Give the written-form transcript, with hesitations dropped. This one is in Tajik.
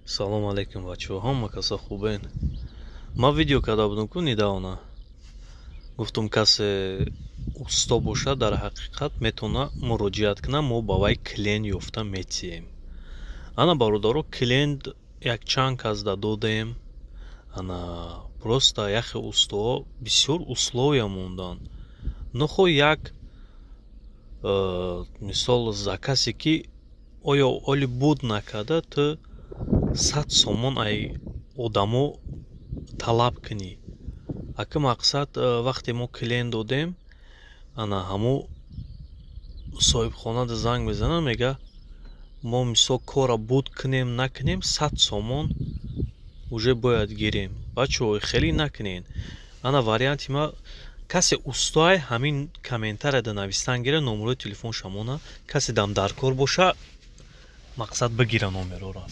Салом алейкум, бачаҳо, ҳама каса хубен? Ман видео карда будам ку недавно, гуфтум, касе усто бошад, дар ҳақиқат метавона муроҷиат кунад, мо ба вай клиент ёфта метиҳем. Ана, бародаро, клиент якчанд кас да додем. Ана, просто яхе устоҳо бисёр условия монданд. Нохо як мисол, заказе ки оё оли буд накарда, ту 100 сомон ай одамо талаб кунӣ. Ака, мақсад, вақте мо клиент додем, ана ҳамо соҳибхонада занг мезанад, мега: «Мо, мисол, корра буд кунем, накунем, 100 сомон уже бояд гирем». Бачаҳо, хеле накунед. Ана варианти ма: касе устоай, ҳамин комментарияда навистан гира, номерои телефонша мона, касе дам дар кор боша, мақсад, бигира номерора.